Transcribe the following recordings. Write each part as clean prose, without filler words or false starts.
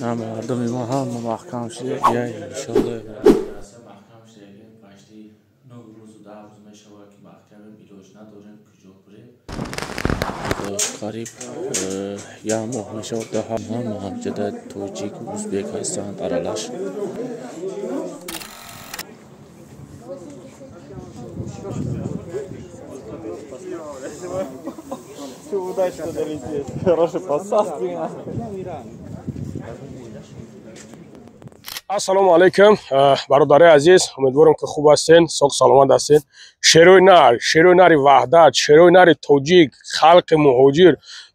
На мардуми мо ҳама маҳкам шуда, я иншолло. Маҳкам шудагем, пашти 9 рӯзу 10 рӯз мешавад, ки маҳкамем, илоҷ надорем, куҷо бурем. Қариб як моҳ мешавад, ҳама ҳамҷода тоҷик, узбек ҳастанд аралаш. Удачно долететь. Хороший посадки. Ассалому алайкум, бародари азиз, умедворам, ки хуб ҳастен, соғ саломат ҳастен. Шерои нар, шерои нари Ваҳдат, шерои нари тоҷик, халқи муҳоҷир,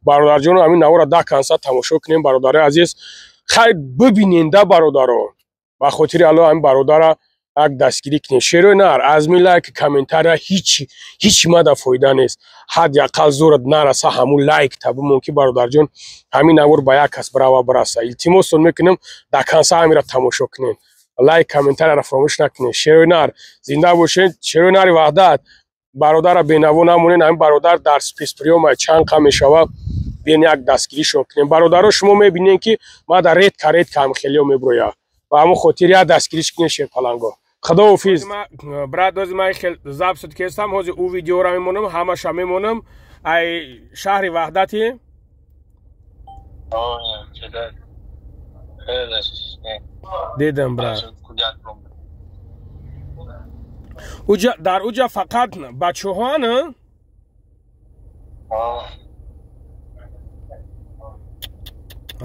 бародарҷоно, ҳамин навора до конца тамошо кунем, бародари азиз. Хайр, бибиненда, бародаро, ба хотири Алло ҳамин бародара як дастгирӣ кунем. Шерои нар, аз ми лайк, комментария ҳеч мада фоида нест. Ҳадди ақал зӯрат нараса, ҳамун лайк та бимон, ки, бародарҷон, ҳамин навор ба як кас бирава, бираса. Илтимостон мекунем, до конца ҳамира тамошо кунем, лайк, комментарияро фаромӯш накунем. Шерои нар зинда бошед, шерои нари Ваҳдат. Бародара бенаво намонен. Ҳамин бародар дар спецприёма чанд қа мешава, бен як дастгиришон кунем, бародаро. Шумо мебинем, ки ма дар редко редко ҳам хелио меброя, ба ҳамон хотир як дастгириш кунем, шерпаланго. Худоҳофиз, брат. Ози ман хел запись кестам, ҳозир ӯ видеора мемонам, ҳамаша мемонам. Ай шаҳри Ваҳдати. Дидам, брат, дар уҷа фақат бачаҳоан.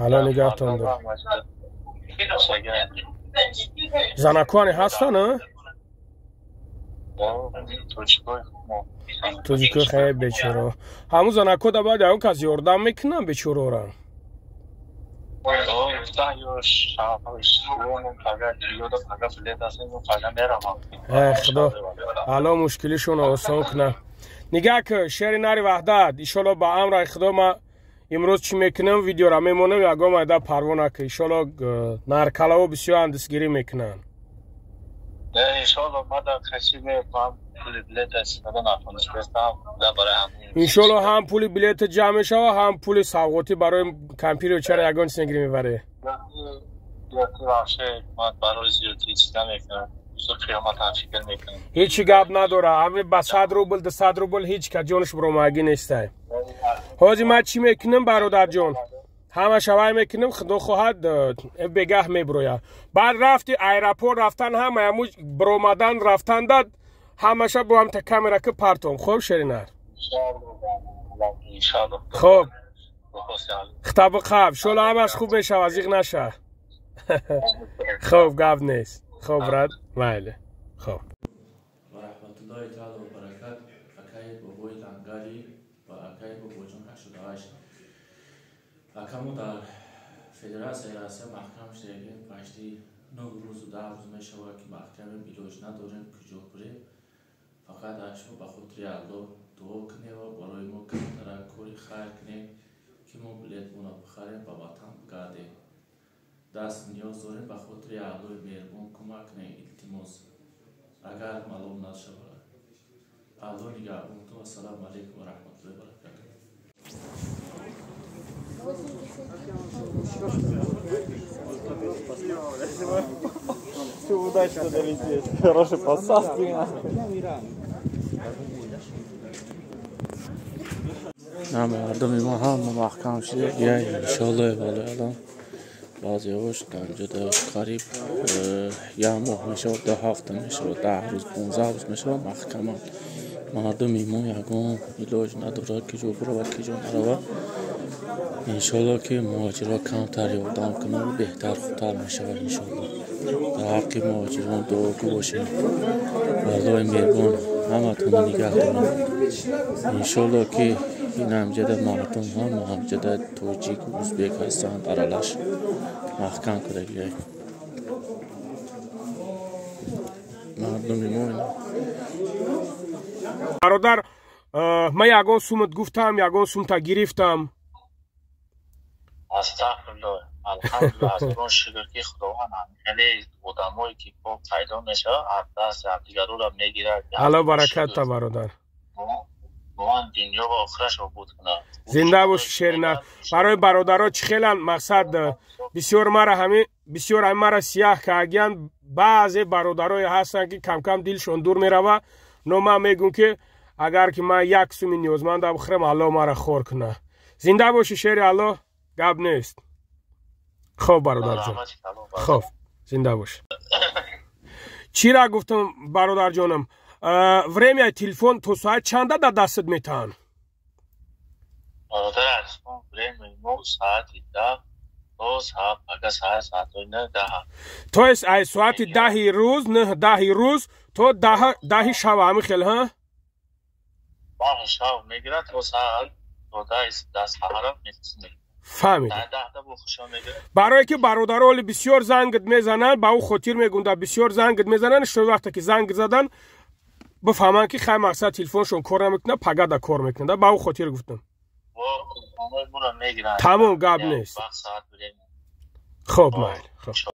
Ало нигаҳтон дор. Занаконе ҳастанд? Тоҷикои хеле бечоро. Ҳамун занако да бояд ягон кас ёрдам мекунам бечорора. Худо ало мушкилишон осон кунам. Нигаҳ ки, шери нари Ваҳдат, иншолло, ба амраи Худо ма имрӯз чӣ мекунам, видеора мемонам, ягон майда парво нака. Иншолло, наркалаво бисёр дастгирӣ мекунанд. Иншолло, ҳам пули билета ҷамъ мешава, ҳам пули савғотӣ барои кампиро. Чара ягон чиз негирӣ, мебарӣ? Ҳечи гап надора, ҳами ба 100 рубл, 200 рубл ҳеҷ ка ҷонаш биромагӣ нестай. Ҳозир ман чӣ мекунам, бародарҷон, ҳамаша вай мекунам, худо хоҳад, бегаҳ мебироя. Баъд рафти аэропорт, рафтан, ҳама ҳаму биромадан, рафтан дад, ҳамаша бо ҳамта камера ки партом. Хуб, шеринар, хуб, хитаби қаб шола, ҳамаш хуб мешава, зиқ наша. Хуб, гап нест. Хуб, брат, майли, хуб. Ва раҳматуллоҳи таала ва баракат. Акаи бобои Лангари ва акаи бобоҷон 88, акамо дар Федератсияи Россия маҳкам шудагем, пашти 9 рӯзу 10 рӯз мешавад, ки маҳкамем, илоҷ надорем, куҷо бурем. Фақат аз шумо ба хотири Аллоҳ дуо кунем ва барои мо камтара кори хайр кунем, ки мо билетмонро бихарем, ба ватан бигардем. Даст ниёз дорем, ба хотири Аллоҳи меҳрубон кӯмак кунем, илтимос, агар маълум нашавад. Аллоҳ нигаҳбонтон. Ассалому алайкум ва раҳматуллоҳи баракатуҳ. Удачно долететь. Хороший посадки. На мардуми мо ҳама маҳкам шуда, я иншолло. Вале баъзеҳош дар ҷода қариб як моҳ мешавад, 2 ҳафта мешавад, 10 рӯз, 15 рӯз мешавад, маҳкаманд. Мардуми мо ягон илоҷ надорад, ки ҷо биравад, ки ҷо наравад. Иншолло, ки муҳоҷирҳо камтар ёрдам кунанд, беҳтар, хубтар мешавад, иншолло. Дар ҳаққи муҳоҷирон дуогӯ бошем. Аллоҳи меҳрубон ҳаматонро нигаҳ дорад. Иншолло, ки ин ҳамҷода мардум ҳама ҳамҷода тоҷик, узбек ҳастанд аралаш, маҳкам кардагиай мардуми мо. Бародар, ман ягон сумат гуфтам, ягон сумта гирифтам? Астағфирулло, алҳамдулилла, аз он шукр, ки Худованд хеле одамое ки пок пайдо мешавад, аз даст ҳамдигарора мегирад. Алло баракатта, бародар. Худованд дунё ва охираш обод кунад. Зинда боши, шери нар. Барои бародаро чӣ хелан, мақсад, бисёр мара ҳами, бисёр ҳами мара сияҳ каагиян. Баъзе бародарое ҳастанд, ки камкам дилшон дур мерава, но ман мегӯм, ки агар ки ман як суми ниёзманда бихӯрам, Алло мара хор куна. Зинда боши, шери Алло, гап нест. Хоб, бародарҷон, хоб, зинда бош. Чира гуфтам, бародарҷонам, время телефон то соат чанда дар дастат метаҳанд? Бародар, время мо соати 10 то ага соатҳои 9, 10. То есть ай соати 10-и рӯз, 9, 10-и рӯз то 10-и шава, ҳами хел, ҳа? 10-и шав мегирад, то соат то 10 саҳара. Фаҳмидам. Барое ки бародаро оли бисёр зангт мезананд, ба ӯ хотир мегӯнда, бисёр зангт мезананд, шо вақте ки занг задан, бифаҳманд, ки хай, мақсад, телефоншон кор намекунад, пагада кор мекунад, ба ӯ хотир гуфтам. Тамом, гап нест. Хоб, майли, хоб.